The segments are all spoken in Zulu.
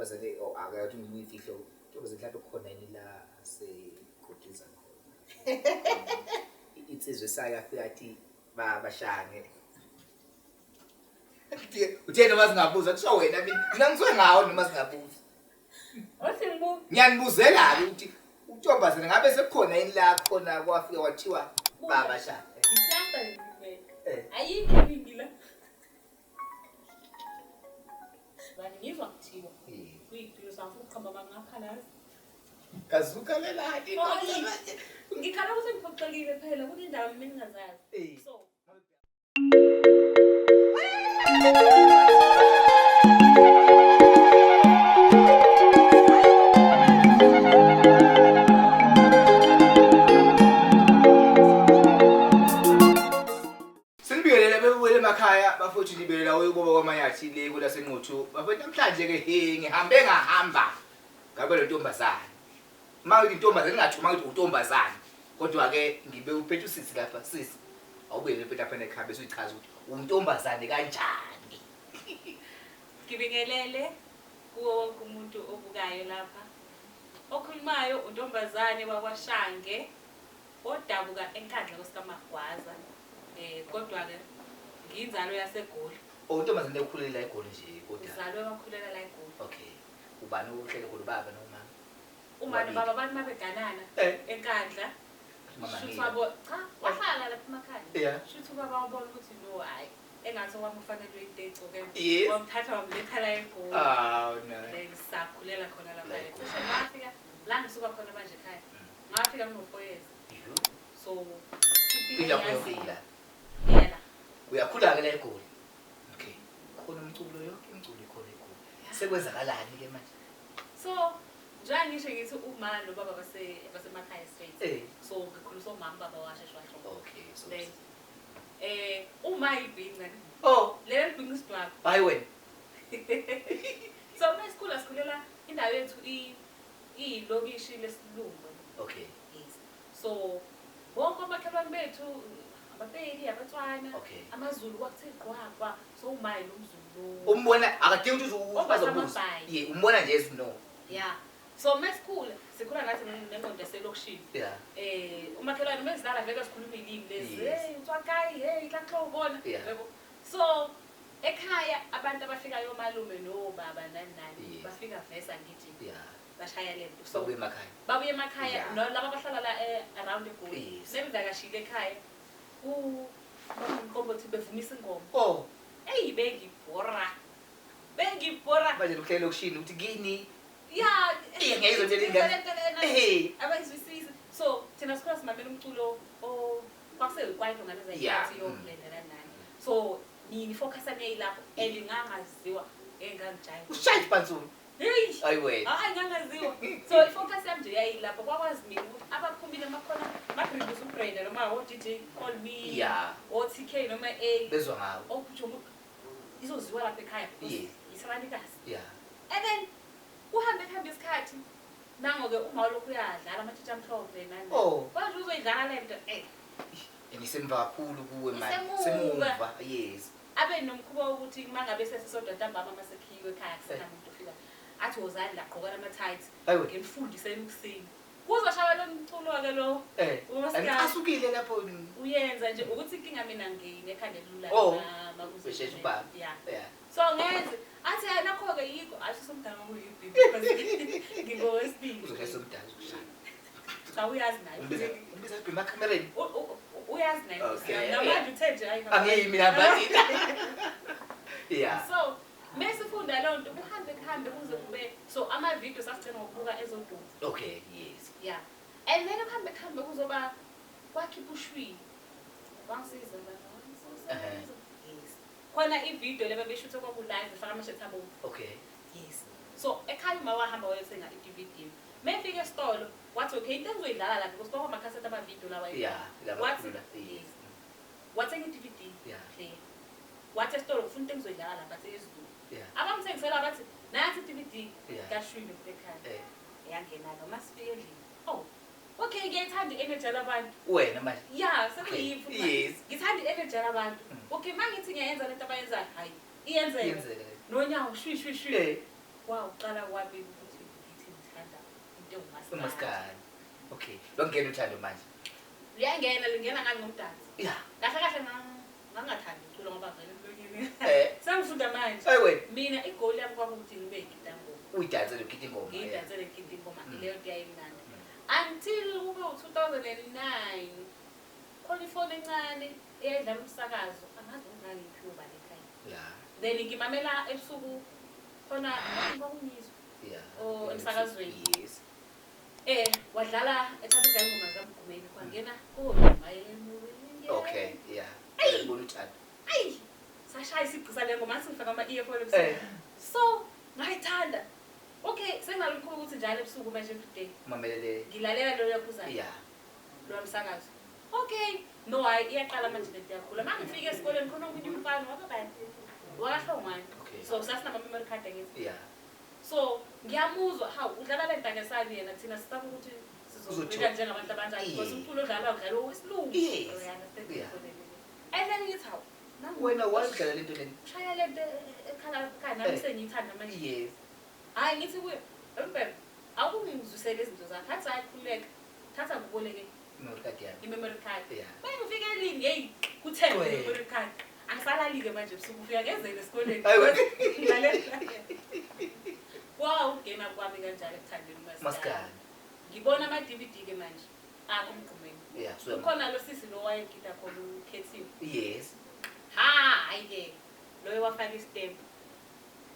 Ntombazane, oh, akathi ngiyimfihlo. Ntombazane, mhlawumbe kukhona yini la asegodliza khona. Insizwa esake afika athi baba Shange. Uthe noma singabuza kusho wena, mina mina ngisuke ngawo noma singabuza. Othi ngibuka. Ngiyanibuzela-ke ukuthi untombazane ngabe sekukhona yini la khona kwafika kwathiwa baba Shange. Iplasta nje. Eh. Ayikho eningi la. Bani ngizwa kuthiwa kuyiqiniso, angifuni ukuqhamba bangaphalazi. Kazukalelani? Ngikhala ukuthi ngiphoxekile phela kunendawo mina engingazazi. So Sinibingelele bebuyele emakhaya bafowethu, nibelela uyokuba kwamanyathi le kulaseNquthu. Bafowethu, namhlanje ke he ngihambe ngahamba ngabe le ntombazane. Uma ngithi intombazane ngingathi uma ngithi untombazane. Kodwa ke ngibe uphethe usisi lapha, sisi. Awubuyele mfethu lapha ekhaya bese uyichaza ukuthi untombazane kanjani. Ngibingelele kuwo wonke umuntu obukayo lapha. Okhulumayo untombazane wakwaShange odabuka eNkandla kwesikamagwaza, kodwa-ke ngiyinzalo yaseGoli. Oh, untombazane ukhulela la eGoli nje kodwa. Uzalwe wakhulela la eGoli. Okay. Ubani ohlele khona, ubaba nomama? Uma nobaba abantu babeganana eNkandla. Mama Shuthi ngila. wabo cha wahlala lapha emakhaya. Shuthi ubaba wabona ukuthi no, hayi, engathi owami ufanelwe into egcokene. Wamthatha wamletha la eGoli. Oh no. Then sakhulela khona lapha. La eGoli. Cishe ngafika la ngisuka khona manje ekhaya. Ngafika ngino-4 years. So Impilo yakho yonke ila. Yena. Uyakhula-ke la eGoli. Okay. Khona umculo, yonke imiculo ikhona eGoli. Sekwenzakalani ke manje? So njengoba ngisho ngithi uma nobaba basemakhaya straight. So ngikhuliswa umama, baba washesha washona. Okay, so Then, uma ibhinca. Oh. Leli libhinca isidwaba. Hayi wena. So uma isikhula sikhulela indawo yethu iyilokishi lesilungu. Okay. Yes. So bonke omakhelwane bethu abaPedi, abaTswana, amaZulu kwakuthe gqwagqwa. So umayi lo mZulu lo. Umbona akadingi ukuthi Obasa uzobuza. amabhayi. Yeah, umbona nje as no. Yeah. So mesikhula sikhula ngathi nengqondo yaselokishini. Umakhelwane mezidlala vele sikhuluma ilimi lezi. Hey, uTswakayi, hey, Tlaxo ubona. Yebo. So ekhaya abantu abafikayo omalume nobaba nani nani bafika vesa ngithi. Bashaya le nto. So, Babuye emakhaya. Babuye emakhaya, no, laba abahlala la around eGoli. Sebevakashile ekhaya. Ku banomqombothi bevumisa ingoma. Oh. Eyi, bengibhora. Bengibhora. Manje lokuhlela lokishini ukuthi kini. Yeah. Iya, ngiyayizwa nje le ngane. Lento lena. Abayizwisisi. So thina sikhula simamela umculo o kwakuseyikwaito ngaleza zikhathi yokulandela nani nani. So ni focus ami lapho and ngangaziwa engangijayiva. Ushaya ibhansulu. Hey. Ayi wena. Hayi ngangaziwa. So ifocus yami nje yayilapho, kwakwazi mina ukuthi abaphumile makhona ma-release uBrenda noma o DJ Call Me. O TK noma A. Bezwa ngawo. Okuthi izoziwa lapha ekhaya because yisabanikazi. And then kuhambe kuhambe isikhathi nango-ke uma lokhu uyadlala amatshitshi amhlophe nani. Oh. Manje uzoyidlala le nto. And isemva kakhulu kuwe manje. Isemuva. Semuva. Yes. Abe nomkhuba wokuthi uma ngabe sesisodwa ntambama uma sekhiwe ekhaya kusenamuntu ofika athi wozani la gqoka ama-tights. Ayiwe. Ngimfundise ukusina. Kuzoshaya lo mculo-ke lo. Uma Angiqasukile lapho. Uyenza nje ukuthi inkinga mina nginekhanda elilula Oh. makuze Usheshe nje. ubaba. Yeah. Yeah. So ngenze athi hayi nakho-ke yikho asho somdala ngoba uyibhibi because ngingowesibili. Uzoshaya somdala uzokushaya. Cha uyazi naye. Umbiza ibhibi emakhamereni. Uyazi naye. Okay. Namanje uthe nje hayi. Angiyi mina manje. Yeah. So mesifunda leyo nto kuhambe kuhambe kuze kube so ama-video sasigcina ngokubuka ezodumo. Okay, yes. Yeah. And then kuhambe kuhambe kuzoba kwakhipha ushwili. Wangisiza baba, wangisiza. Yes. Khona i-video le babeshuthe kwaku-live befaka amashethi abomvu. Okay. Yes. So ekhaya uma wahamba wayothenga i-DVD. Mefika esitolo wathi okay into engizoyidlala la because kwakumakhasethi ama-video lawa. Yeah, lama Wathi, khulula. yes. Wathenga i-DVD Yeah. player. Wathi esitolo ngifuna into engizoyidlala la bathi esiZulu. Yeah. Abamthengisela bathi nansi i-DVD Yeah. kaShwini ekhaya. Yangena-ke uma sifika endlini. Oh. Okay, ngiyayithanda i-energy yalabantu. Wena manje. Yeah, sekuyiyo futhi manje. Yes. Ngithanda i-energy yalabantu. Okay, uma ngithi ngiyayenza lento abayenzayo, hayi, iyenzeka. Iyenzeka. Nonyawo shwi shwi shwi. Kwawuqala kwami ukuthi ngithi ngithanda into ewumaskandi. Umaskandi. Okay, longena uthando manje. Liyangena, lingena ngani ngomdanso. Kahle kahle ngangathandi ukucula ngoba vele emlonyeni. Sengifunda manje. Hey wena. Mina igoli yami kwakuwukuthi ngibe yigidangoma. Uyidansele ugida ingoma. Ngiyidansele ngigida ingoma, leyo nto yayimnandi. Until kube u-2009 khona ifoni encane eyayidlala umsakazo, angazi ngangiphiwe ubani ekhaya. Then ngimamela ebusuku khona kwakungizwa. Oh, emsakazweni. Yes. Wadlala ethatha ingoma zikaMgqumeni kwangena oh. Okay, yeah. Ngibona uthando. Ayi, sashaya isigqisa le ngoma singifaka ama-earphone ebusuku. So, ngayithanda. Okay, senginalokho ukuthi njalo ebusuku manje everyday. Mamelele. Ngilalela lo yakhuzayo. Yeah. Lo msakazo. Okay, no hayi iyaqala manje lento yakhula. Mangifika esikoleni khona omunye umfana wababani. Wakahlongwane. So sasinama memory card angithi. Yeah. So ngiyamuzwa hawu udlala le ntanga esani yena thina sisaba ukuthi sizofika njengabantu abanjani because umculo odlala udlala wesilungu. Yes. Yeah. And then ngithi hawu wena wayidlala lento leni. Ushaya lento ekhala ekhaya nami sengiyithanda manje. Yes. Hayi ngithi kuye mbebe awungizwisele izinto zakhe athi hayi khululeka thatha ngiboleke memory card yami. I-memory card. Yeah. Mangifika endlini hey kuthengwe i-memory card. Angisalali-ke manje ebusuku ufika ngezele esikoleni. Hayi wena. Ngilalela. Kwawungena kwami kanjalo ekuthandeni umaskandi. Ngibona ama-DVD-ke manje akho uMgqumeni. Yeah, so ukhona lo sisi lo wayegida khona uKhethiwe. Yes. Ha, hayi-ke loyo wafaka isitempu.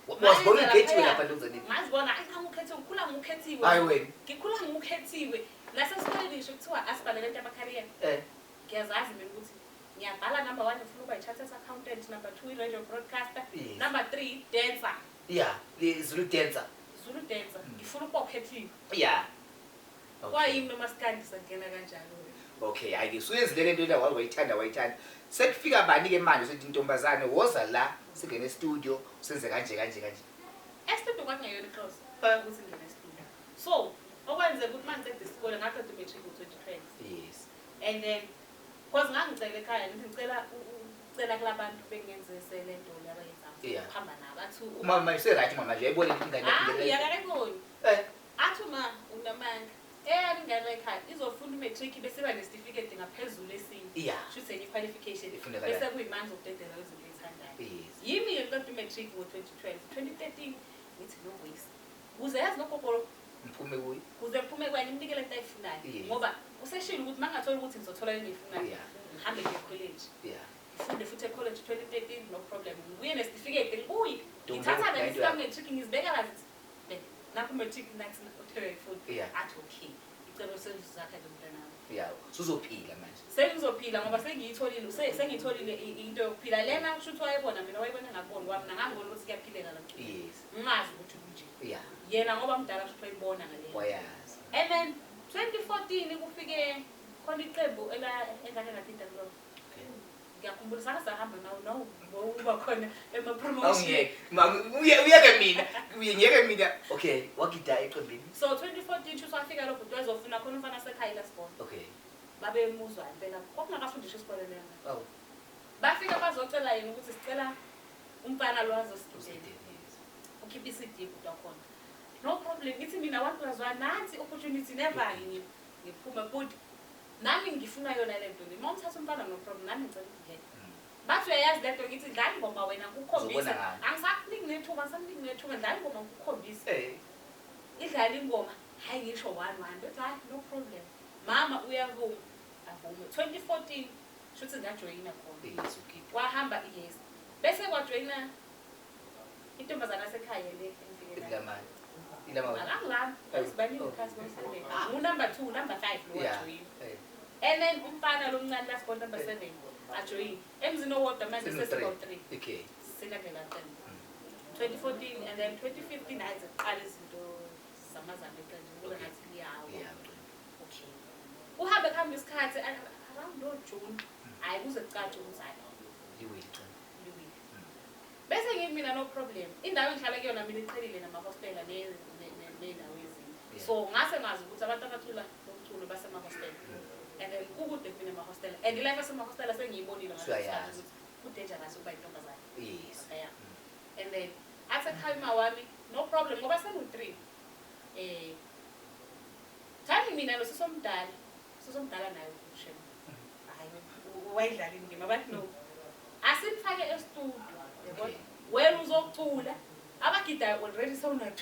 Wazibona uKhethiwe lapha ntombazaneni? Ngazibona, ayi ngangukhethiwe, ngikhula ngukhethiwe. Hayi wena. Ngikhula ngukhethiwe. Nasesikoleni ngisho kuthiwa asibhalele into ama-career. Ngiyazazi mina ukuthi ngiyabhala number 1 ngifuna ukuba i-chartered accountant, number 2 i-radio broadcaster, number 3 dancer. Yeah, Zulu dancer. Zulu dancer. Ngifuna ukuba ukhethiwe. Yeah. Kwayimi nomaskandi sangena kanjalo. Okay, hayi usuyenzile lento la wayithanda wayithanda. Sekufika bani ke manje usethi intombazane woza la singene e-studio senze kanje kanje kanje. E-studio kwakungeyona inhloso ukuthi ngene e-studio. So, okwenzeka ukuthi mangiceda isikole ngaqeda umatric ngo-2012. Yes. And then because ngangicela ekhaya ngithi ngicela ucela kulabantu bengenzise lento le abayenzayo. Ukuhamba nabo athi umama use right mama nje ayibone ingane yakhe le. Hayi akayiboni. Athi ma unamanga. Ingane ekhaya izofunda umatric bese ba nesitifiketi ngaphezulu esinye. Shuthi enye qualification bese kuyimanje ukudedela izinto ezithandayo. Yimi ke ngiqeda umatric ngo-2012, 2013 ngithi no waste. Kuze yazi nogogo ngiphume kuye. Kuze ngiphume kuye ngimnike lento ayifunayo. Ngoba useshilo ukuthi mangathola ukuthi ngizothola lento engiyifunayo. Ngihambe ngiye college. Ngifunde futhi e-college 2013 no problem. Ngibuye nesitifiketi ngibuye. Ngithatha le matric ngizibeka la ngithi nakho matric nathi uthe futhi athi okay. Icebo sengizakha nje mntanami. Yeah, usuzophila manje. Sengizophila ngoba sengiyitholile, sengiyitholile into yokuphila lena kusho ukuthi wayebona mina wayebona ngakubona kwami nangangibona ukuthi kuyaphileka la. Yes. Ngingazi ukuthi kunje. Yeah. Yena ngoba mdala kusho wayibona ngale. Wayazi. And then 2014 kufike khona iqembu engake ngagida kulona. Okay. Ngiyakhumbula sake sahamba nawo uba khona ema-promotion. Awungiyeke. Uyeke mina. Uyeke mina. Okay, wagida eqembini. So 2014 shuthi wafika lo bhuti wezofuna khona umfana sekhaya la sibona. Okay. Babemuzwa impela. Kwakungakafundiswa isikole lena. Oh. Bafika bazocela yena ukuthi sicela umfana lo azosigidela. Ukhipha i-CD bhuti wakhona. No problem. Ngithi mina 1 + 1 nansi opportunity never ngiphume bhuti. Nami ngifuna yona lento le. Uma uthatha umfana no problem nami ngicela ukungena. Bathi uyayazi lento ngithi dlala ingoma wena ngikukhombise. Angisakuniki nethuba, angisakuniki nethuba dlala ingoma ngikukhombise. Idlala ingoma, hayi ngisho 1-1. Bethi hayi no problem. Mama uyavuma, avume. 2014 shuthi ngajoyina khona. Yes, okay. Kwahamba yes. Bese kwajoyina intombazana yasekhaya le engifike nayo. Ilama. Akangilami. Isibaningi ikhasi komsebenzi. Number 2, number 5 lo wajoyina. And then umfana lomncane last born number 7 ajoyina. Emzini owodwa manje sesibo 3. Okay. Silandela qembu. 2014 and then 2015 hayi ziqala izinto zamazama eqenjini kube ngathi liyawa. Okay. Uhambe kuhamba isikhathi around June hayi kuze kucace ukuthi hayi liwile iqembu. Liwile. Bese ngithi mina no problem. Indawo engihlala kuyona mina iqhelile namahostela nendawo ezinye. So ngase ngazi ukuthi abantu abacula umculo basemahostela. And then kukude kumina emahostela. And life yasemahostela sengiyibonile ngathi ukuthi ku-dangerous ukuba intombazane. Yes. Yeah. And then athi ekhaya uma wami No problem ngoba sengu-3. Thani mina lo sisomdala naye ushem. Hayi wayidlala indima bathi no. Asimfake e-studio yabona. Wena uzocula abagidayo already sewuna 2.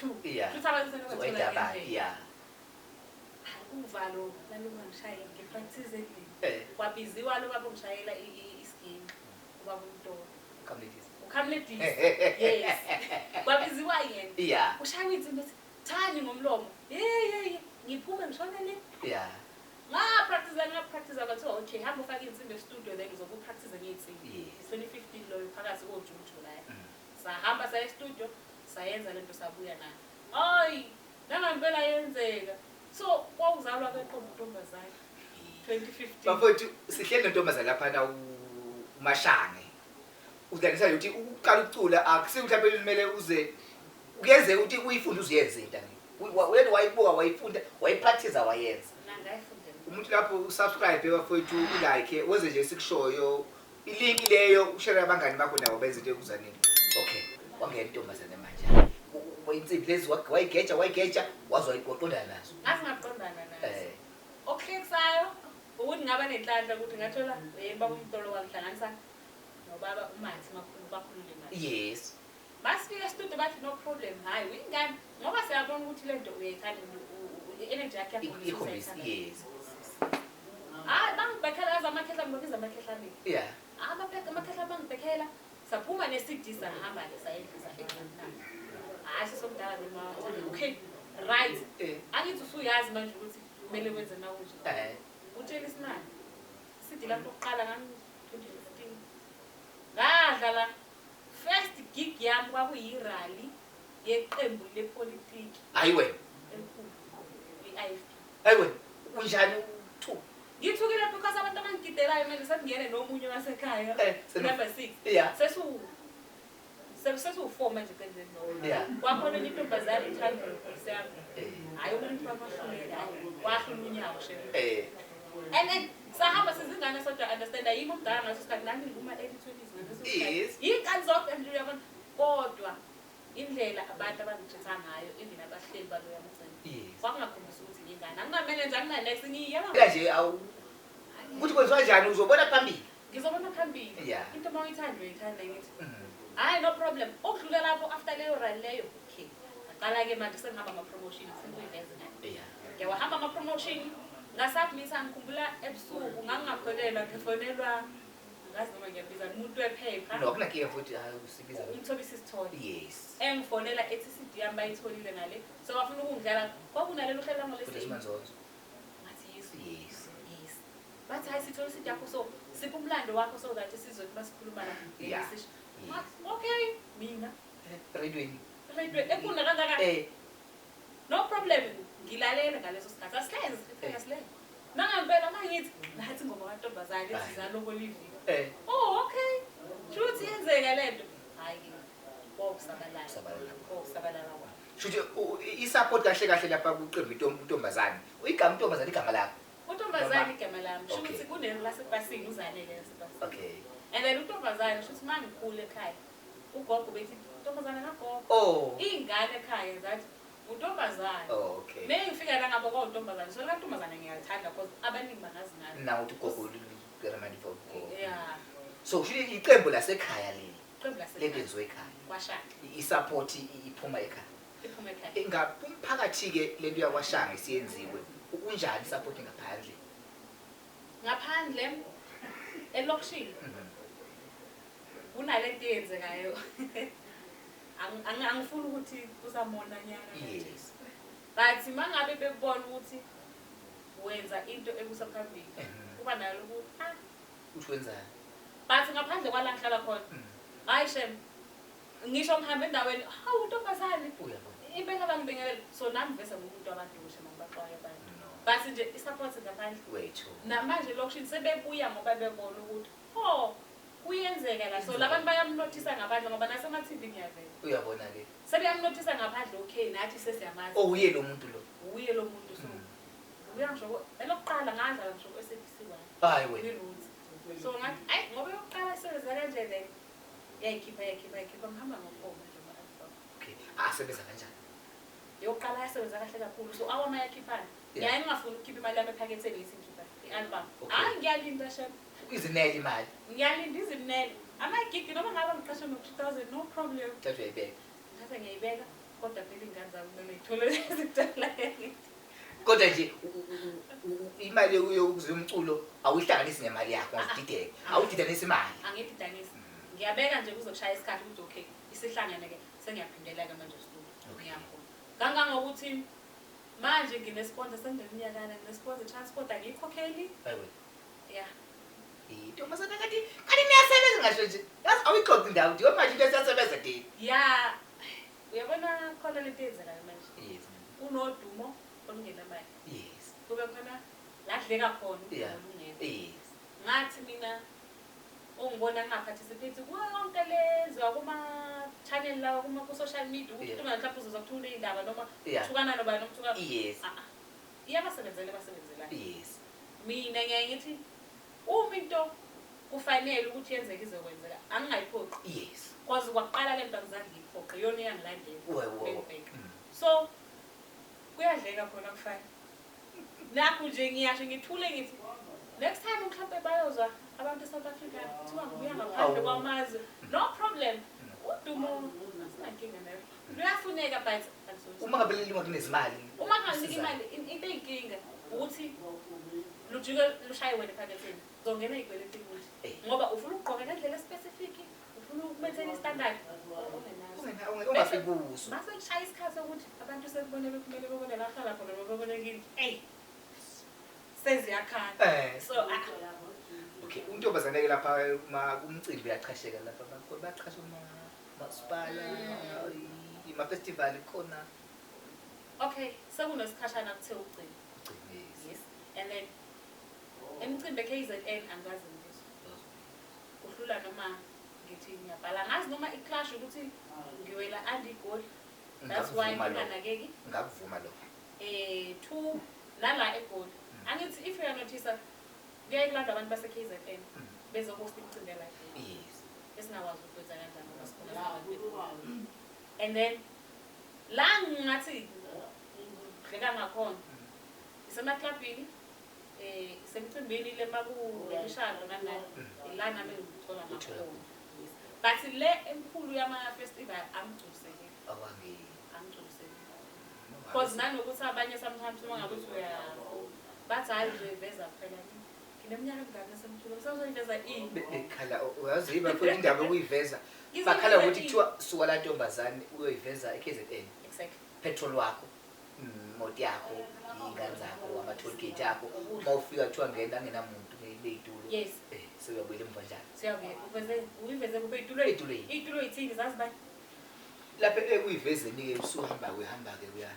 Futhi abantu sebengathola ngendlela. Uvalo lalungangishayi ngipractice endlini. Kwabiziwa lo baba ongishayela isiginci ubaba uMtolo. Ukamledisi. Yes. Kwabiziwa yena. Ushaya insimbi ethi thani ngomlomo. Hey ngiphume ngishona le. Yeah. Ngapractice kwathiwa okay hamba ufake insimbi e-studio then uzobe upractice ngey'nsimbi. 2015 loyo phakathi koJune July. Sahamba saya e-studio sayenza lento sabuya nayo. Hayi nangempela yenzeka. So kwakuzalwa kweqembu intombazane 2015. Bafowethu sihleli nentombazane laphana uMashange. Udlalisa ukuthi ukuqala ukucula akusiyo mhlawumbe kumele uze kuyenzeka ukuthi uyifunde uziyenze into ngeke. Wena wayibuka wayifunda wayipractice wayenza. Ngangayifundela. Umuntu lapho usubscribe bafowethu ulike wenze nje sikushoyo ilink leyo ushare abangani bakho nabo benze into ekuzanini. Okay, wangena intombazane manje. Insimbi lezi wayigeja waze wayiqondana nazo. Ngaze ngaqondana nazo. Okuhlekisayo ukuthi ngaba nenhlanhla ukuthi ngathola baba uMtolo wangihlanganisa nobaba uMathi bakhulule manje. Yes. Basifika e-studio bathi no problem hayi uyingane ngoba siyabona ukuthi lento uyayithanda i-energy yakhe yakhombisa. Yes. Hayi bangibhekhela aze amakhehla ngibabiza amakhehla mina. Yeah. Amakhehla bangibhekhela saphuma ne-CD sahamba ke sayedlisa ekhaya. Hayi sesomdala noma okay right. Angithi usuyazi manje ukuthi kumele wenze na kunje. Utshela isimali. CD lami lokuqala ngami 2015. Ngadlala first gig yami kwakuyirally yeqembu lepolitiki. Hayi wena. Enkulu. I-IFP. Hayi wena unjani uthu? Ngithukile because abantu abangigidelayo manje sesingene nomunye wasekhaya. Number 6. Yeah. Sesu-4 manje eqenjini lo. Kwakhona enye intombazane ithanda inkosi yami. Hayi umuntu wamahluleka wahlula unyawo shame. And then sahamba sizingane sodwa understand ayimi umdala ngaso sikhathi nami ngikuma early 20s ngaleso sikhathi. Yingane zonke nje uyabona kodwa indlela abantu abangithetha ngayo even abahleli baloya mcimbi. Kwakungakhombisa ukuthi ngingane. Anginamanager angina next ngiyaba. Kanje awu ukuthi kwenziwa kanjani uzobona phambili. Ngizobona phambili. Into mawuyithanda uyithanda ngithi. Hayi no problem. Okudlula lapho after leyo rally leyo okay. Ngaqala ke manje sengihamba ama promotion sengiyiveza ngani. Yeah. Ngiyawahamba ama promotion ngasubmit ngikhumbula ebusuku ngangingakholelwa ngifonelwa ngazi noma ngiyabiza umuntu wephepha. No kunankinga futhi usibiza. Umthobisi Sithole. Yes. Engifonela ethi CD yami bayitholile ngale. So bafuna ukungidlala kwakunalelo hlelo langolesine. Ngathi yes. Yes. Yes. Bathi hayi sithole CD yakho so sipha umlando wakho so that sizothi masikhuluma la. Yeah. Okay, mina. Redweni. Redweni ekuna kangaka. No problem. Ngilalela ngaleso sikhathi. Asihlezi asihlezi. Nangempela mangithi nathi ngoba wantombazane sizalobolivika. Oh okay. Shuthi yenzeka lento. Hayi ke. Kwakusabalala. Sabalala. Kwakusabalala. Shuthi i-support kahle kahle lapha kuqembu intombazane. Uyigama intombazane igama lakho. Untombazane igama lami. Shuthi kunelo lasebhasini uzanele lasebhasini. Okay. And then untombazane shuthi mangikhule ekhaya. Ugogo bethi intombazane kagogo. Oh. Ingane ekhaya zathi untombazane. Oh okay. Mengifika la ngabo kwauntombazane. So la ntombazane ngiyathanda because abaningi bangazi ngani. Na uthi ugogo remind for ugogo. Yeah. So shuthi iqembu lasekhaya leli. Iqembu lasekhaya. Lengenziwe ekhaya. KwaShange. I-support iphuma ekhaya. Iphuma ekhaya. Ingapumphakathi ke lento yakwaShange siyenziwe. Unjani support ngaphandle? Ngaphandle elokishini. Kunalento eyenzekayo. Angifuni ukuthi usamona nyana. Yes. But mangabe bekubona ukuthi wenza into ekusaphambili. Kuba nalo ukuthi uthi wenzani? But ngaphandle kwala ngihlala khona. Hayi shem. Ngisho ngihambe endaweni, hawu untombazane. Uyabona. Impela bangibingelela. So nami vese ngumuntu abantu ngisho mangibaxwaye abantu. But nje i-support ngaphandle. Wethu. Namanje lokishini sebebuya ngoba bebona ukuthi oh kuyenzeka la. So labantu bayamnothisa ngaphandle ngoba nasema TV ngiyavela. Uyabona ke. Sebeyamnothisa ngaphandle okay nathi sesiyamazi. Oh uye lo muntu lo. Uye lo muntu so. Uya ngisho elokuqala ngadlala ngisho SABC 1. Hayi wena. So ngathi ayi ngoba yokuqala isebenza kanje le. Yayikhipha yayikhipha yayikhipha ngihamba ngokoma nje ma. Okay. Asebenza kanjani? Yokuqala yasebenza kahle kakhulu, so awama yakhiphana. Ngiyaye ngingafuni ukukhipha imali yami ephaketheni, ngithi ngikhipha i-album. Hhayi, ngiyalinda shem. Izinele imali. Ngiyalinda izinele. Amagigi noma ngabe ngiqashe ngo-2000, no problem. Thatha uyayibeka. Ngithatha ngiyayibeka, kodwa phela iy'ngane zami kumele y'thole zithola. Kodwa nje imali yokuza umculo awuyihlanganisi nemali yakho, ngazidideka. Awudidanisi imali. Angididanisi. Ngiyabeka nje kuzokushaya isikhathi ukuthi okay, isihlangene-ke, sengiyaphindela-ke manje studio. Ngiyakhona. Kangangokuthi manje ngine-sponsor, sengineminyakana ngine-sponsor, transport angiyikhokheli. Hayibo. Yeah. Intombazane kanti niyasebenza ngasho nje. Yazi awuyixoxi indawo nje, manje into esiyasebenza nje. Yeah. Uyabona khona lento eyenzekayo manje. Yes. Kunodumo olungenamali. Yes. Kube khona la kudleka khona udumo olungekho. Yes. Ngathi mina ungibona ngingaparticipate konke lezwa kuma-channel lawa, ku-social media, ukuthi mhlawumbe uzozwa kuthiwa uney'ndaba noma uthukana nobani noma uthukana. Yes. Iyabasebenzela abasebenzelayo. Yes. Mina ngiyaye ngithi uma into kufanele ukuthi yenzeke izokwenzeka, angingayiphoqi. Yes. Kwaze kwaqala le nto angizange ngiyiphoqe, iyona iyangilandela. Bengibheka. So kuyadleka khona kufana. Nakhu nje ngiyasho ngithule ngithi next time mhlawumbe bayozwa abantu eSouth Africa kuthiwa ngibuya ngaphandle kwamazwe. No problem. Udumo asinankinga nayo. Luyafuneka but uma ngabe lilunga kunezimali. Uma kunganika imali into eyinkinga ukuthi lujike lushaye wena ephaketheni. Uzongena ey'kweletini ukuthi ngoba ufuna ukugqoka ngendlela especific, ufuna ukumaintain i-standard ongenazo. Ungafiki kuso. Mase kushaya isikhathi sokuthi abantu sekubone bekumele bebone la hlala khona bebone kini. Ey. Seziyakhala. So okay, untombazane ke lapha uma kumcimbi uyachasheka lapha baqhasha uma masipala ima festival khona. Okay, sekunesikhashana kuthe ugcina. Yes. And then emicimbi eKZN angikaze ngizwe. Kuhlula noma ngithi ngiyabhala, ngazi noma i-clash ukuthi ngiwela andigoli. That's why nginganakeki. Ngakuvuma lokho. Two nala eGoli. Angithi if you notice kuyaye kulandwa abantu base KZN bezohost imicimbi la. Yes. Esingakwazi ukwenza kanjani ngoba sikhona abantu beGoli. And then la ngathi ngidleka ngakhona. Isemaklabhini semcimbini le makunemishado nani la nami ngithola ngakhona. But le enkulu yama-festival angigculisekile. Angigculisekile. Because nanokuthi abanye sometimes uma ngabe uthi bathi hhayi uzoyiveza kuphela. Ngineminyaka emingaki esemthula, usazoyiveza ini? Bekhala uyazi bafuna indaba yokuyiveza. Bakhala ukuthi kuthiwa suka la ntombazane uyoyiveza eKZN. Exactly. Petrol wakho, imoto yakho, iy'ngane zakho, ama-toll gate akho. Uma ufika kuthiwa ngena angenamuntu ngey'tulo. Yes. Sewuyabuyela emuva njalo. Siyabuya. Uyiveze kube iy'tulo. Ey'tulweni. Iy'tulo y'thini zazi bani? Lapha ekuyivezeni-ke usuhamba uyahamba-ke uya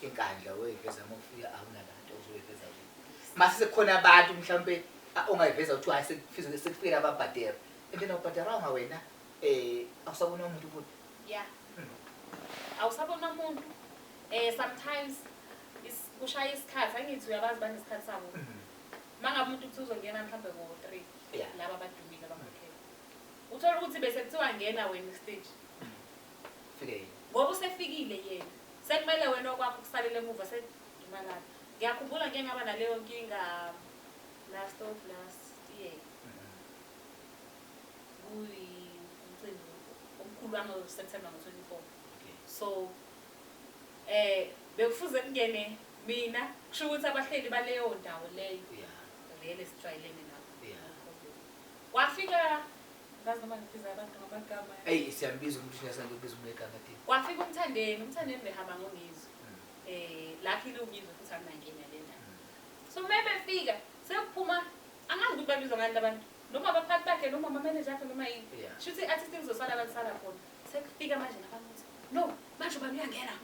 eNkandla uyoyiveza uma ufika awunabantu ozoyiveza kubo. Mase sekukhona abantu mhlawumbe ongayiveza kuthiwa hhayi sekufikele ababhadela. And then awubhadelanga wena awusabona umuntu futhi. Yeah. Awusabona umuntu. Sometimes kushaya isikhathi, angithi uyabazi banesikhathi sabo. Uma ngabe umuntu kuthi uzongena mhlawumbe ngo-3, laba abadumile abakhokhela. Uthola ukuthi bese kuthiwa ngena wena stage. Fike yena. Ngoba usefikile yena. Sekumele wena okwakho kusalele emuva sedumalana. Ngiyakhumbula ngike ngaba naleyo nkinga last of last year. Kuyimcimbi omkhulu wango-September ngo-24. So bekufuze kungene mina, kusho ukuthi abahleli baleyo ndawo leyo. Vele sijwayelene nabo. Kwafika ngazi noma ngibiza abantu ngamagama. Eyi, siyambiza umuntu thina sangibiza umuntu ngegama thina. Kwafika uMthandeni behamba ngongizwe. Luckily ungizwe futhi anginankinga le ndaba. So maybe befika sekuphuma angazi ukuthi babizwa ngani labantu. Noma abaphathi bakhe noma ama-manager akhe noma yini. Shuthi i-artist izosala abantu khona. Sekufika manje nabantu ukuthi no, manje ubani uyangena.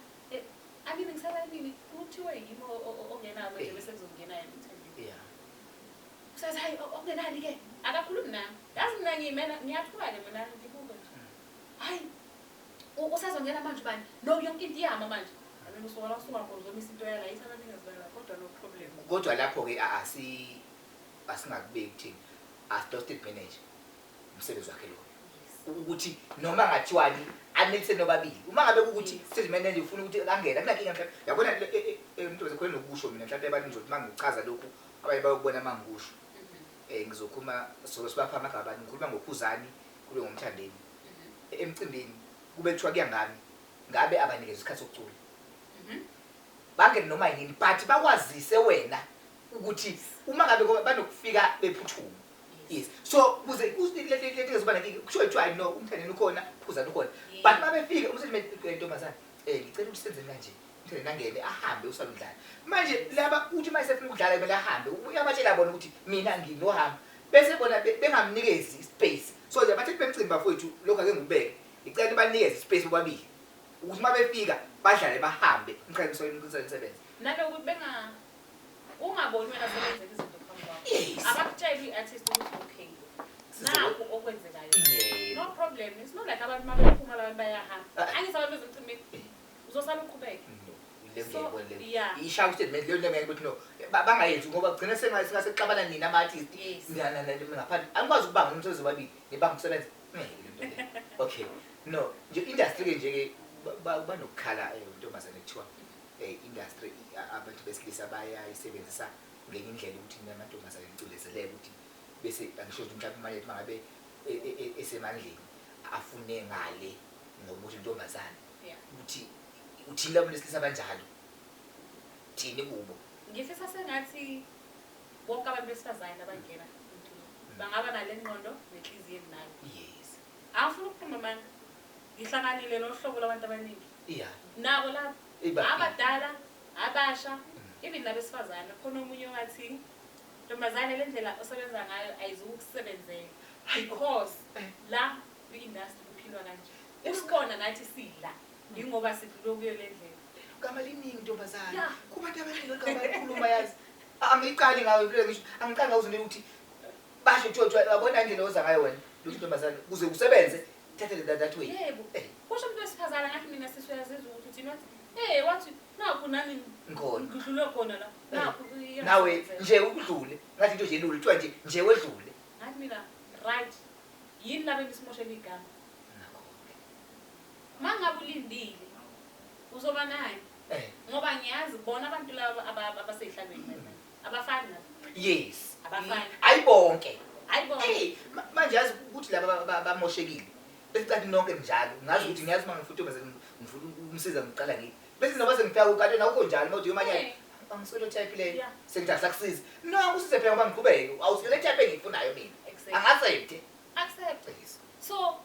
Angini ngiselayinini kuthiwe yimi ongenayo manje bese kuzongena yena uMthandeni. Usathi hayi okungenani ke akakhulumi nami. Yazi mina ngiyimena ngiyathuka ke mina ngibuka nje. Hayi usazongena manje ubani? No yonke into iyama manje. Mina usuka la usuka khona uzomisa into yala yithi abaningi bala kodwa no problem. Kodwa lapho ke asingakubeki ukuthini. As state manager umsebenzi wakhe lo. Ukuthi noma ngathiwani Anelise nobabili. Uma ngabe kukuthi stage manager ufuna ukuthi angene, akunankinga mhlawumbe. Yabona into zekhona nokusho mina mhlawumbe abantu ngizothi uma ngichaza lokhu abanye bayokubona uma ngikusho. Ngizokhuluma so sibapha amagama, ngikhuluma ngoKhuzani kube ngoMthandeni. Emcimbini kube kuthiwa kuya ngami, ngabe abanikeza isikhathi sokucula. Bangene noma yini, but bakwazise wena ukuthi uma ngabe banokufika bephuthuma. Yes. So kuze lento ezoba nenkinga kusho kuthiwa hayi no, uMthandeni ukhona, Khuzani ukhona. But mabefika umsebenzi ntombazane, ngicela ukuthi senze kanje. Umthandeni angene ahambe usaludlala. Manje laba uthi mayesefuna ukudlala kumele ahambe. Uyabatshela bona ukuthi mina nginohamba. Bese bona bengamnikezi space. So nje bathe bemcimbi bafowethu lokho ake ngikubeke. Ngicela nibanikeze space bobabili. Ukuthi uma befika badlale bahambe umkhankaso umsebenzi. Nalokuthi benga ungaboni wena sebenzeka izinto phambi kwakho. Abakutsheli i-artist ukuthi okay. Nakho okwenzekayo. No problem. It's not like abantu mabephuma labantu bayahamba. Angithi abantu bezomcimbini uzosala uqhubeke. So, yeah. Ishaya statement leyo nto ukuthi no bangayenzi ngoba kugcina sengasexabana nina ama-artist. Ngaphandle angikwazi ukubanga umsebenzi wababili nibanga umsebenzi. Ngeke lento le. Okay. No, nje industry ke nje ke banokukhala ntombazane kuthiwa industry abantu besilisa bayayisebenzisa ngenye indlela ukuthi nina amantombazane nicindezeleke ukuthi bese angisho ukuthi mhlawumbe manje mangabe esemandleni afune ngale ngokuthi intombazane ukuthi uthini labo besilisa banjalo thini kubo. Ngifisa sengathi bonke abantu besifazane abangena emculweni bangaba nale ngqondo nenhliziyo enginayo. Yes. Angifuni ukukhuluma manje. Ngihlanganile nohlobo lwabantu abaningi. Nabo lapho abadala, abasha, even nabesifazane. Khona omunye wathi ntombazane le ndlela osebenza ngayo ayizukusebenzela because la kwi-industry kuphilwa kanje. Usibona nathi sidla ingoba sidlule kuyo le ndlela. Igama liningi ntombazane. Kubantu abaningi igama likhuluma yazi. Angiqali ngawe impilo ngisho angiqali ngawe uzone ukuthi basho kuthiwa yabona indlela oza ngayo wena lo ntombazane kuze kusebenze thathe le that way. Yebo. Kusho umuntu wesifazane ngathi mina sisi uyazizwa ukuthi uthini wathi eh wathi nakho nami ngikhona ngidlule khona la nakho nawe nje ukudlule ngathi into nje elula kuthiwa nje nje wedlule. Ngathi mina right yini laba nisimoshela igama nakho. Mangabe ulindile uzoba naye. Ngoba ngiyazi bona abantu laba abasehlalweni manje abafani nabo. Yes. Abafani. Ayibonke. Ayibonke. Hey manje yazi ukuthi laba bamoshekile. Bese cathi nonke njalo ngazi ukuthi ngiyazi uma ngifuna intombazane ngifuna ukumsiza ngiqala ngithi. Bese noma sengifika ukade nakho njalo mawuthi manje angisolo type leyo. Sengithi asakusiza. No akusize phela ngoba ngiqhubeke. Awusile type engiyifunayo mina. Angaaccept. Accept. So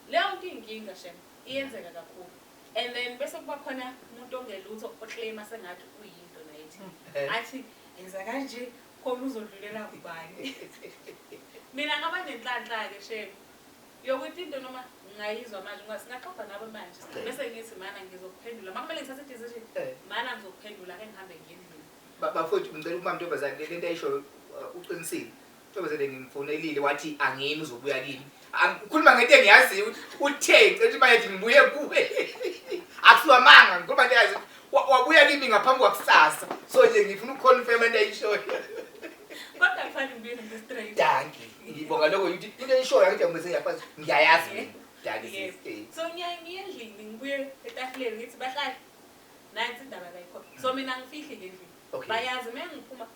leyo nto inkinga shem iyenzeka kakhulu. And then bese kuba khona umuntu ongelutho oclaima sengathi uyinto naye thi. Athi enza kanje khona uzodlulela kubani. Mina ngaba nenhlanhla ke shem. Yokuthi into noma ngayizwa manje ungasingaxoxa nabo manje bese ngithi mana ngizokuphendula. Makumele ngithathe decision. Mana ngizokuphendula ke ngihambe ngiye endlini. Bafowethu ngicela ukuba ntombazane lento ayisho uqinisile. Ntombazane ngimfonelile wathi angimi uzobuya kimi. Angikhuluma ngento engiyaziyo ukuthi uthe ngicela ukuthi manje ngibuye kuwe. Akusiwa manga ngikhuluma into yazi wabuya kimi ngaphambi kwakusasa. So nje ngifuna ukuconfirm into ayishoyo. Kodwa kufanele ngibuye nento straight. Dankie. Ngibonga lokho ukuthi into eyishoyo angithi ngibese ngiyakwazi ngiyayazi mina. Dankie sis. So ngiyaye ngiye endlini ngibuye etafuleni ngithi bahlali nansi indaba la ikhona. So mina ngifihli ngendlini. Bayazi mengiphuma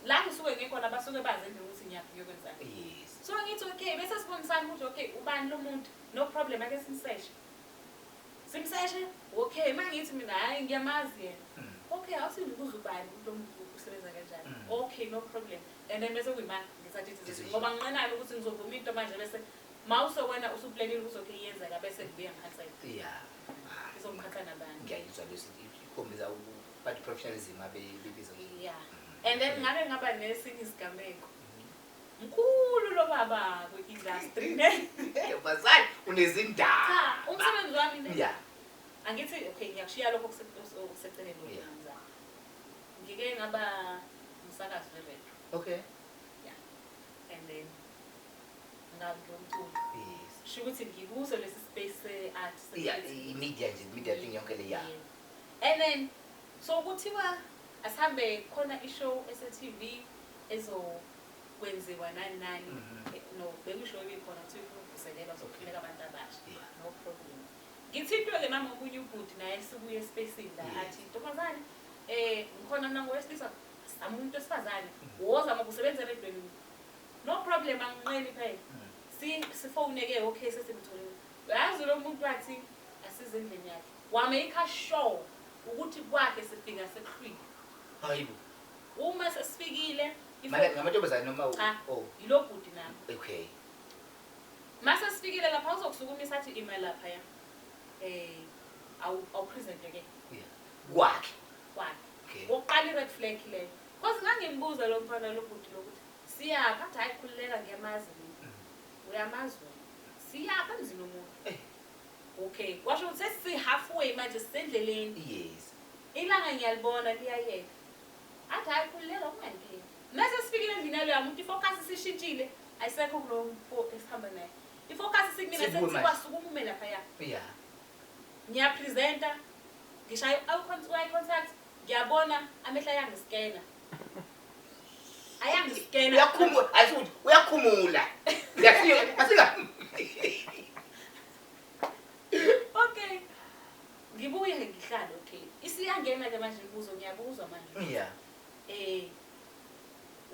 la ngisuke ngikhona basuke bazi endlini ukuthi ngiyaphi ngiyokwenzani. Yes. So ngithi okay bese sibonisana ukuthi okay ubani lo muntu no problem ake simseshe. Simseshe okay mangithi mina hayi ngiyamazi yena. Okay awuthi ngibuza ubani lo muntu usebenza kanjani. Okay no problem. And then bese kuyimali ngithatha decision ngoba nginqenala ukuthi ngizovuma into manje bese mawusowena usuplanile ukuthi okay iyenzeka bese ngibuya ngikhathele. Yeah. Izomkhatha nabantu. Ngiyayizwa lesi ikhombisa but professionalism abebiza. Yeah. And then ngabe ngaba nesinye isigameko. Mkhulu lo baba kwi-industry ne. Bazali unezindaba. Cha, umsebenzi wami ne. Yeah. Angithi okay ngiyakushiya lokho okuseceleni lokwenza. Ngike ngaba umsakazi we-radio. Okay. Yeah. And then ngangumculo. Yes. Sho ukuthi ngikuso lesi space se-art. Yeah, i-media nje, media thing yonke le yeah. And then so kuthiwa asihambe khona i-show ese-TV ezokwenziwa nani nani. No, bekusho ibikhona kuthiwa ifuna ukuvuselelwa sokufuneka abantu abasha. No problem. Ngithintwe-ke nami omunye ubhuti naye sibuye espacini la, athi ntombazane, ngikhona mina ngowesilisa, sizama umuntu wesifazane, woza ngoba usebenza eredweni. No problem, anginqeni phela. Sifone-ke, okay, sesimtholile. Uyazi lo muntu wathi asize endlini yakhe, wa-make sure ukuthi kwakhe sifika sekuhlwile. Hayibo. Uma sesifikile, Manje ngamantombazane noma Cha. Oh. Yilo bhuti nami. Okay. Mase sifikile lapha uzokusukumisa athi ima lapha ya. Awu present ke. Yeah. Kwakhe. Kwakhe. Okay. Wokuqala i-red flag leyo. Cause ngangimbuza lo mfana lo bhuti lokuthi siyapha, athi hayi khululeka ngiyamazi mina. Uyamazi wena. Siyapha emzini womuntu. Okay, kwasho ukuthi sesi halfway manje sisendleleni. Yes. Ilanga ngiyalibona liyayeka. Athi hayi khululeka ungangipheli. Mase sifikile endlini yaloya muntu i-focus isishintshile, ayisekho kulo mfo esihamba naye. I-focus isikumina Sikuwe sethi manje. kwasuka umume lapha ya. Ngiyapresenta, ngishaya eye contact, ngiyabona amehlo ayangiskena. Ayangiskena. Uyakhumula, ayisukuthi uyakhumula. Ngiyafika, asika. Okay. Ngibuye ngihlale, okay. Isiyangena ke manje imibuzo, ngiyabuzwa manje.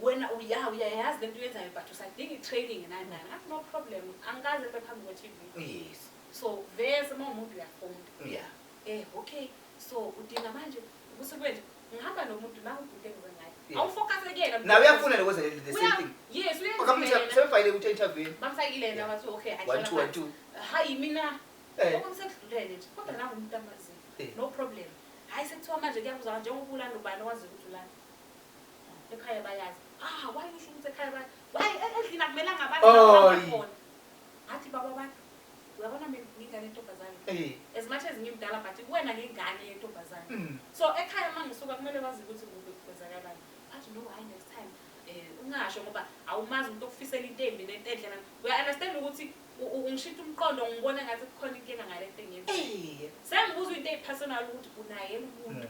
Wena uyayazi lento uyenzayo but usadinga i-training nani nani. Ngathi no problem, angikaze ngibe phambi kwe-TV. Yes. So vese uma umuntu uyafunda. Okay. So udinga manje ukuthi kube nje ngihamba nomuntu nawe ubhuti engize ngaye. Awufocus kuyena. Nawe uyafuna lokwenza the same thing. Yes, uyenza. Okamtha sebefayile ku interview. Bamfakile yena wathi okay, 1 2 1 2. Hayi mina. Okumsekudlulele nje kodwa nawe umuntu amaziyo. No problem. Hayi sekuthiwa manje kuyabuzwa njengoba ulanda ubani owazi ukuthi ulanda. Ekhaya bayazi. Ah, why usho ukuthi ekhaya bayazi? Why endlini akumelanga abantu Oy. bakhona. Ngathi baba abantu uyabona mina ngingane yentombazane. As much as ngimdala but kuwena ngingane yentombazane. So ekhaya mangisuka kumele bazi ukuthi kuphi kwenzakalani. Athi no, hayi next time ungasho ngoba awumazi umuntu okufisela into embi nento enhle nani. Uya understand ukuthi ungishintsha umqondo ngibona ngathi kukhona inkinga ngale nto engiyenzayo. Sengibuza into eyipersonal ukuthi unaye umuntu.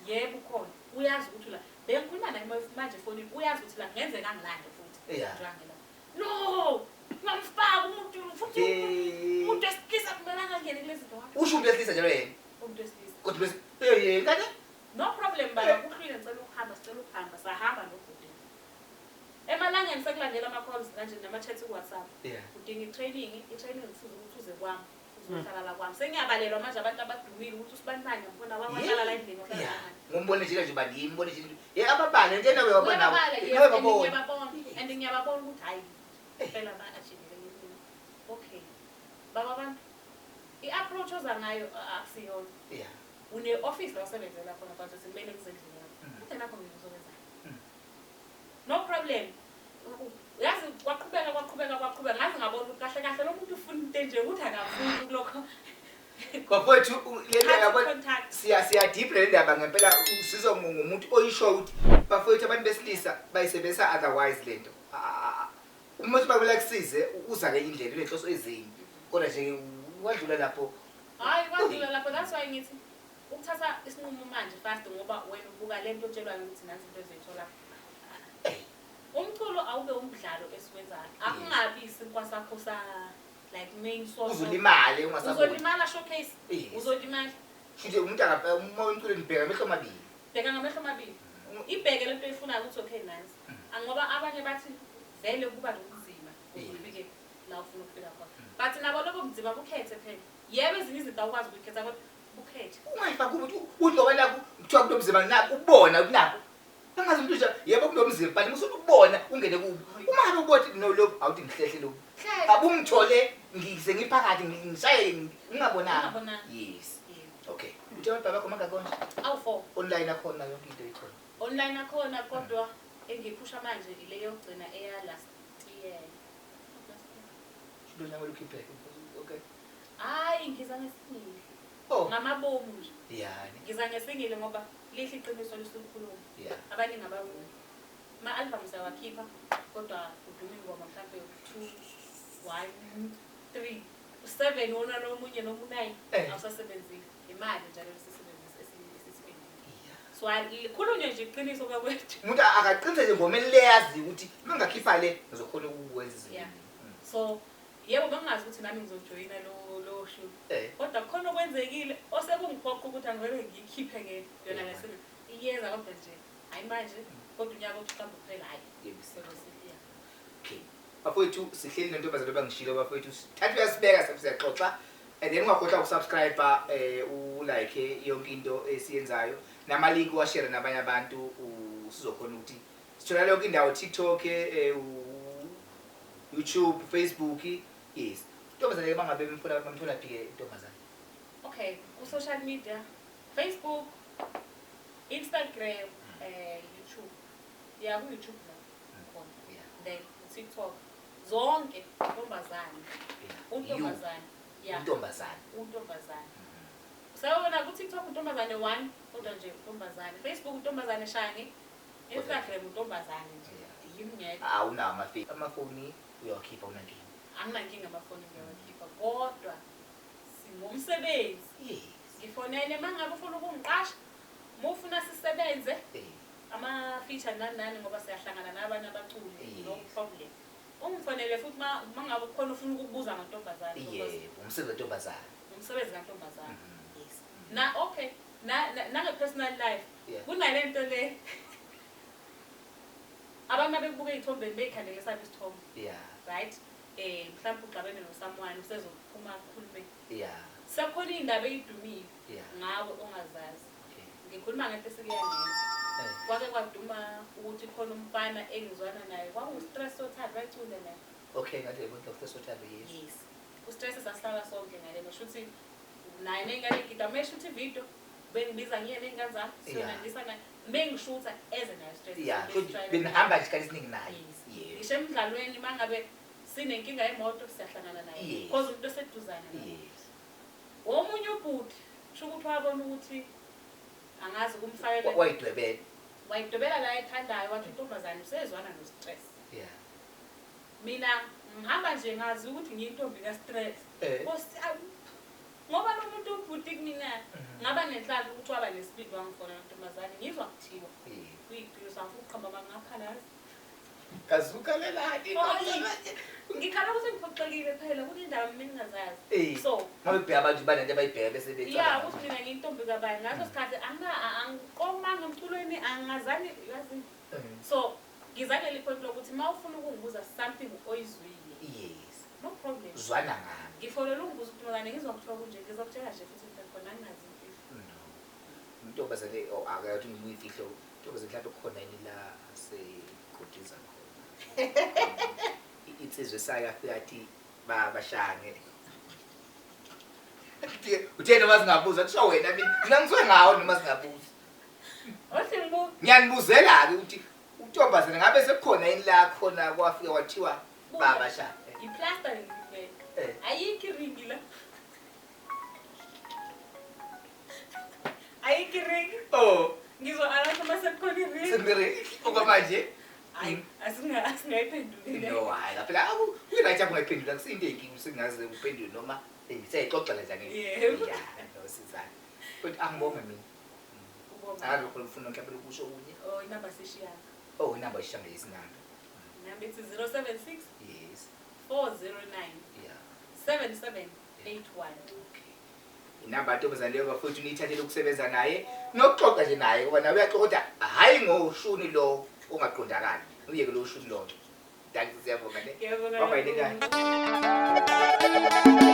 Yebo ukhona. Uyazi ukuthi la bengikhuluma naye manje efonini, uyazi ukuthi la kungenzeka ngilande futhi. Njengela. No, ngamfaka umuntu futhi umuntu wesilisa kumele angangeni kulezi zinto. Usho umuntu wesilisa njalo yena. Umuntu wesilisa. Kodwa bese ngane? No problem baba, kuhlwile ngicela ukuhamba, sicela ukuhamba, sahamba nobhuti. Emalangeni sekulandela ama calls kanje nama chats ku WhatsApp. Udinga i-training, i-training kufuze ukuthi uze kwami, uzohlala la kwami. Sengiyabalelwa manje abantu abadumile ukuthi usibanibani ngibona wahlala la endlini wahlala la. Ngombone nje nje bani, ngimbone nje. Ababale nje nawe wabona nawe. Nawe babona. Ngiyababona. And ngiyababona ukuthi hayi phela ba achieve ngempilo. Okay. Baba abantu i-approach oza ngayo akusiyona. Une office la usebenzela khona but kumele kuzendlini yakho. Kodwa nakho ngizokwenza. No problem. Yazi kwaqhubeka kwaqhubeka kwaqhubeka ngaze ngabona ukuthi kahle kahle lo muntu ufuna into nje ukuthi akafuni kulokho. Bafowethu le ndaba siya deep le ndaba ngempela usizwa ngumuntu oyisho ukuthi bafowethu abantu besilisa bayisebenzisa otherwise lento. Umuntu bakubela kusize uza ke indlela lenhloso ezinye. Kodwa nje wadlula lapho. Hayi kwadlula lapho, that's why ngithi ukuthatha isinqumo manje fast ngoba wena ubuka lento otshelwayo ukuthi nansi into ezoyithola. Umculo awube umdlalo esiwenzayo. Akungabi isinkwa sakho sa like main source. Uzolimala ungasaboni. Uzolimala showcase. Uzolimala. Futhi umuntu akabheka uma umculo nibheka amehlo amabili. Bheka ngamehlo amabili. Ibheke lento oyifunayo ukuthi okay nansi. Ngoba abanye bathi vele kuba nobunzima ufike la ufuna ukufika khona. But nabo lobo bunzima bukhethe phela. Yebo ezinye izinto awukwazi ukukhetha kodwa bukhethe. Ungayifaki ukuthi uthi nakho kuthiwa kunomzimba nakho ubona kunakho. Angazi umuntu nje yebo kunomzimba but musuke ukubona ungene kubo. Uma ngabe ubona no lo awuthi ngihlehle lo. Abungithole ngise ngiphakathi ngishaye ngingabonanga. Yes. Okay. Uthe abantu bakho mangaka konje? Awu 4. Online akhona yonke into ikhona. Online akhona kodwa engiphusha manje ile yogcina eya last year. Shudo nyanga lokhipheke. Okay. Hayi ngiza ngesingile. Oh. Ngamabomu nje. Yani. Ngiza ngesingile ngoba lihle iqiniso lisukhuluma. Abaningi abavumi. Ma albums awakhipha kodwa uduma ingoma mhlawumbe 2 1 3 7 wona lo munye noma u9 awusasebenzile. Imali njalo sisebenzisa esisibenzile. So alikhulunywe nje iqiniso bakwethu. Umuntu akaqinise nje ngoma leyazi ukuthi mangakhipha le ngizokhona ukwenza izinto. So yebo bengingazi ukuthi nami ngizojoyina lo lowo shuni. Kodwa kukhona okwenzekile osekungiphoqa ukuthi angivele ngiyikhiphe ke yona le iyeza, kodwa nje hayi manje, kodwa unyaka othi mhlawumbe uphela, hhayi, yeah. Okay. Bafowethu, sihleli nentombazane bangishilo bafowethu. Thatha uyasibeka, sabe siyaxoxa. And then ungakhohlwa ukusubscribe, ulike yonke into esiyenzayo. Nama link washare nabanye abantu, sizokhona ukuthi sithola yonke indawo, TikTok, YouTube, Facebook. Yes. Intombazane ke bangabe bemfuna, bamthola phi ke intombazane? Okay, ku-social media, Facebook, Instagram, YouTube, ya, ku-YouTube la khona, then TikTok, zonke ntombazane. Untombazane, ya. Intombazane. Untombazane. Sawubona ku-TikTok untombazane one, kodwa nje untombazane. Facebook untombazane Shange, Instagram untombazane nje. Yimi ngedwa. Awunawo amafoni uyawakhipha, unankinga? Anginankinga, amafoni ngiyawakhipha, kodwa singomsebenzi. Ngifonele uma ngabe ufuna ukungiqasha, uma ufuna sisebenze ama-feature nani nani, ngoba siyahlangana nabanye abaculi, no problem. Ungifonele futhi uma ngabe kukhona ufuna ukukubuza ngontombazane because Yebo, umsebenzi wentombazane. Umsebenzi kantombazane. Yes. Na okay, na nange-personal life kunale nto le abantu abekubuka ey'thombeni bey'khandele esabo isithombe, right, mhlawumbe uxabene nosomeone, usezophuma akhulume, sekukhona iy'ndaba ey'dumile ngawe ongazazi. Ngikhuluma ngento esike yangenza. Kwake kwaduma ukuthi khona umfana engizwana naye, kwakuwu-Stress Sothando, wayecula naye. Okay, ngathi yebo, Dr. Sothando, yes. Yes, u-Stress sasihlala sonke ngale, shuthi naye ney'ngane egida, uma eshutha ividiyo bengibiza ngiye ney'ngane zami, siyonandisa naye, mengishutha eze nayo Stress. Yeah, futhi benihamba nje isikhathi esiningi naye. Yes. Ngisho emdlalweni, uma ngabe sinenkinga yemoto, siyahlangana naye, cause umuntu oseduzane naye. Omunye ubhuti, kusho ukuthi wabona ukuthi angazi kumfakela Wayidwebela. Wayidwebela la ethandayo, wathi intombazane usezwana no-Stress. Mina ngihamba nje ngazi ukuthi ngiyintombi ka-Stress. Nkosi yami, ngoba lo muntu ubhuti kumina, ngaba nenhlanhla ukuthi waba nesibindi wangifonela, ntombazane ngizwa kuthiwa kuyiqiniso, angifuni ukuqhamba bangaphalazi. Kazukhalelani? Ngikhala ukuthi ngiphoxekile phela kunendaba mina engingazazi. So Ngabe kubheka abantu banento abayibheka bese ya, becabanga. Ukuthi mina ngiyintombi kabani ngaso sikhathi, angiqomanga emculweni, angingazani, yazi. So ngizaleli point lokuthi uma ufuna ukungibuza something oyizwile, no problem. Zwana ngami. Ngifonela ungibuza ukuthi ntombazane ngizwa kuthiwa kunje, ngizokutshela nje futhi into khona, anginazi imfihlo. No. Intombazane, oh, akathi ngiyimfihlo. Intombazane mhlawumbe kukhona yini la asegodiza khona. Insizwe esake afika athi babashange. Uthe noma singabuza, kusho wena, mina ngisuke ngawo noma singabuza. Othi ngibuka. Ngiyanibuzela-ke ukuthi untombazane ngabe sekukhona yini la khona kwafika kwathiwa baba sha. Iplasta ngibeka. Ayikho iringi la. Ayikho iringi. Oh, Ngizo-announce uma sekukhona iringi. Sekuringi okwamanje. Hayi, asingayiphenduli le. No, hayi, phela kuyi-right yakho ungayiphendula, kusinto ey'nkinga usingaze uphendule noma siyayixoxa nje angithi. Yebo. Ya, no, sizana. Kodwa angibonge mina. Ubonga. Alukho ufuna mhlawumbe ukusho okunye. Oh, inamba sishiyana. Oh, inamba ishanga yesinamba. Inamba ithi 076 409 7781. Okay. Inamba yantombazane leyo bafowethu, niyithathele ukusebenza naye nokuxoxa nje naye, ngoba nawe uyaxoxa, kodwa hhayi ngoshuni lo ongaqondakali. Uyeke lo shuni lo. Dankie, siyabonga ne. Ngiyabonga Bye bye. Kakhulu.